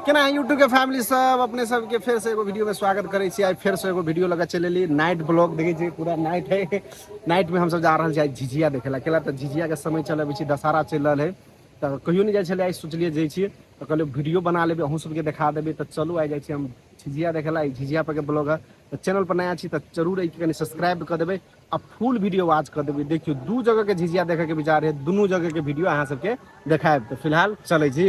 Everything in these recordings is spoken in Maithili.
केना यूट्यूब के फैमिली सब अपने सबके फेर से एगो वीडियो में स्वागत करै छी। आइ फेर से एगो वीडियो लगा चलि एली नाइट ब्लॉग देखै छी, पूरा नाइट है। नाइट में हमसब जा रहल छी आइ झिझिया देखे ला। केला तऽ झिझिया के समय चल अबै छी, दशहरा चलि रहल है, तऽ कहियो नहि जाइ छलै। आइ सोचलियै जाइ छी तऽ कहलियै वीडियो बना लेबै, अहूँ सबके देखा देबै। तऽ चलू आइ जाइ छी हम झिझिया देखे ला। ई झिझिया पर के ब्लॉग है, तऽ चैनल पर नया छी तऽ जरूर एहिके कनि सब्सक्राइब कऽ देबै आ फुल वीडियो वॉच कऽ देबै। देखियौ दू जगह के झिझिया देखे के विचार है, दुनू जगह के वीडियो अहाँ सबके देखायब। तऽ फिलहाल चलै छी।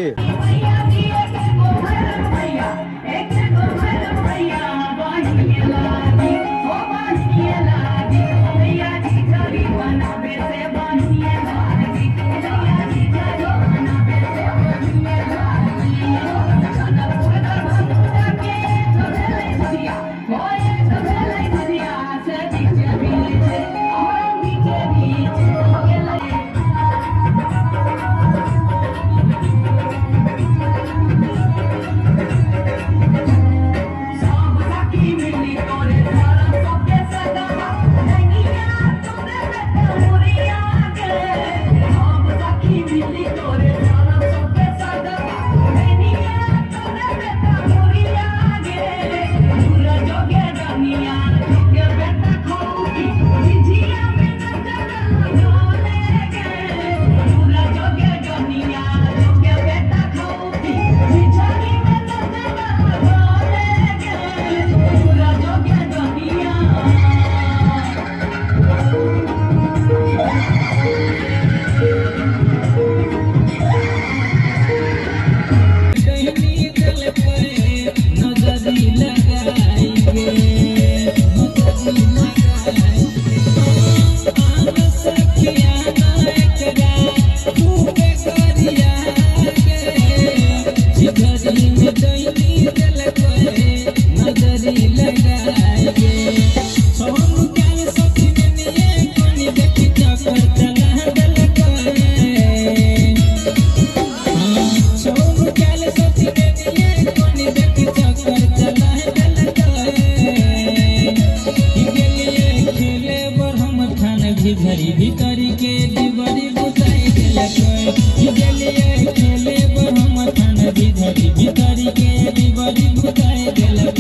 भीतरी के दिवरी बुताई देलक, गेलिए खेले ब्रह्म थान भीतरी, भीतरी के दिवरी बुताई देलक,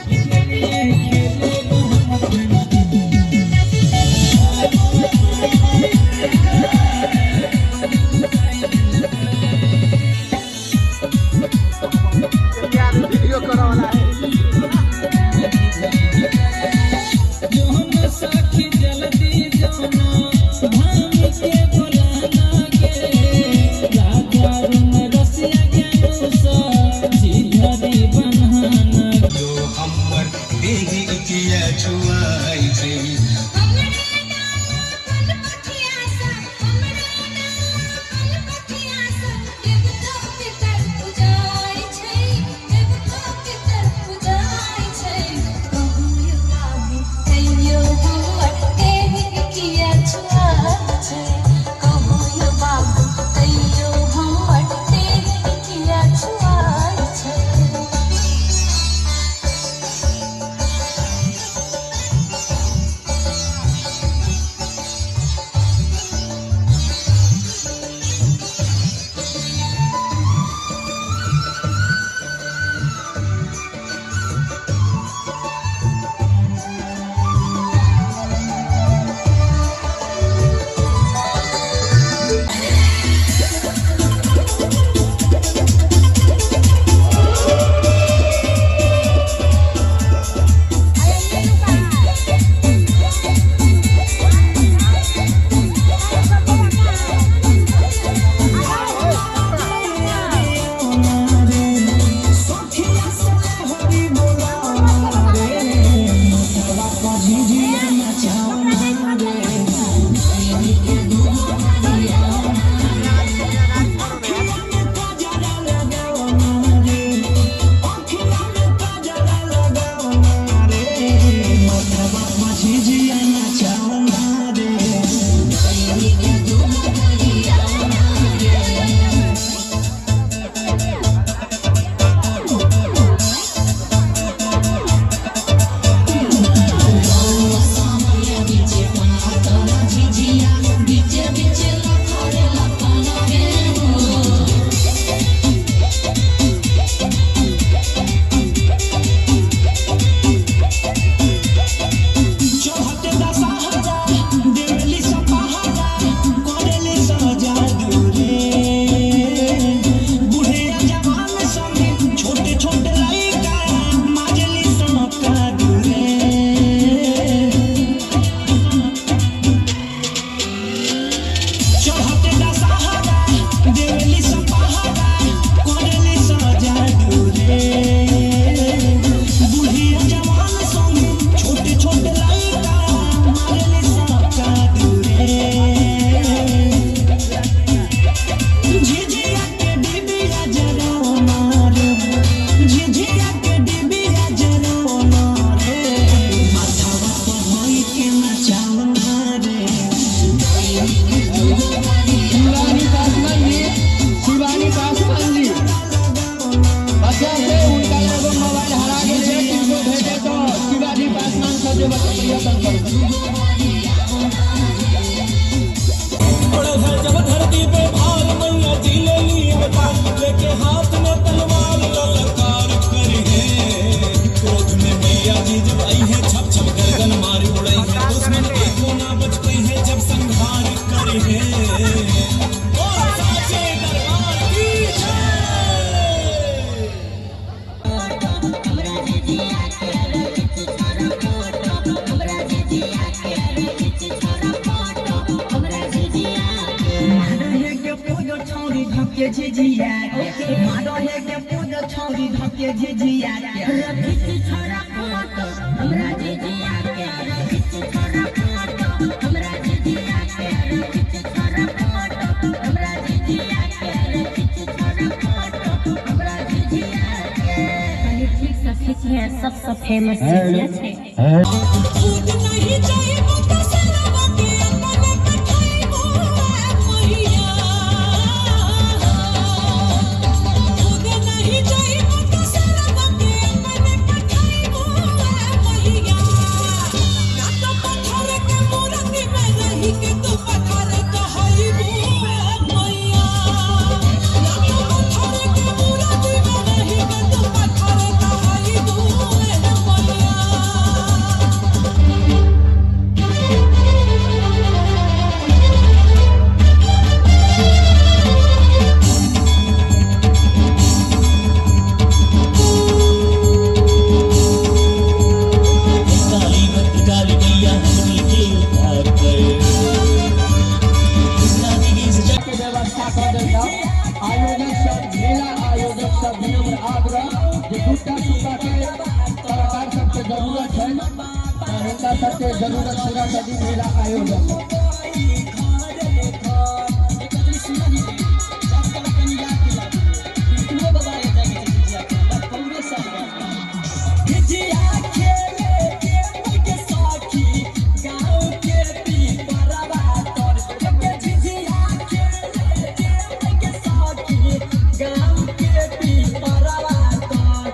गेलिए खेले ब्रह्म थान। वीडियो करऽ वाला है। सखी जल्दी जाना भाम के बोलाना के राजा। छौरी धके झिझिया के, मारो हे के पूज छौरी धके झिझिया के। रखित छोरा फोटो हमरा झिझिया के, रखित छोरा फोटो हमरा झिझिया के, रखित छोरा फोटो हमरा झिझिया के, रखित छोरा फोटो हमरा झिझिया के। कनी ठीक से खींचिए, सबसे फेमस झिझिया छै। खुद नहीं जाइबो त सरवा के अपन बैठाइबो मैया, खुद नहीं जाइबो त सरवा के अपन बैठाइबो मैया। ना तो पत्थर के मूर्ति में रही के तू पत्थर कहइबो मैया, ना तो पत्थर के मूर्ति में रही के तू पत्थर कहइबो मैया। काली भद्रकाली मैया हमनी के उद्धार कर। कृष्णा जी की सजा के व्यवस्था कऽ देता। आयोजक सब, मेला आयोजक सब विनम्र आग्रह जे दूटा सूता के कलाकार सबके जरूरत है, तऽ हुनका सबके जरूरत पूरा करी मेला आयोजक। झिझिया खेले के मुके सखी गाँव के पीपरवा तर, के झिझिया खेले के मुके सखी गाँव के पीपरवा तर।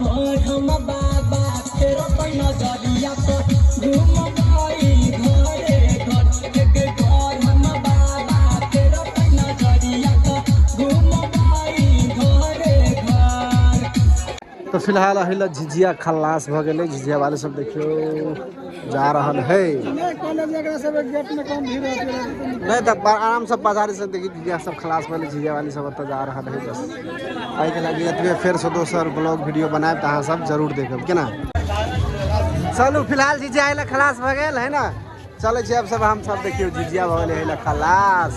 पर हम बाबा फेर नजरिया पर घूमबई घरे घर, एक घर हम बाबा फेर नजरिया पर घूमबई घरे घर। तऽ फिलहाल अहिला झिझिया खल्लास भऽ गेलै। झिझिया वाले सब देखियौ जा रहल है। नहीं तऽ आराम से बाजार से देखी झिझिया सब खलास भेलै। झिझिया वाली सब ओतऽ जा रहल है। बस एहिके लागि एतबे। फेरसँ दोसर ब्लॉग वीडियो बनायब तऽ अहाँ सब जरूर देखब केना। चलू फिलहाल झिझिया अहिला खलास भऽ गेल है ने, चलै छी आब सब हम सब। देखियौ झिझिया भऽ गेलै अहिला खलास।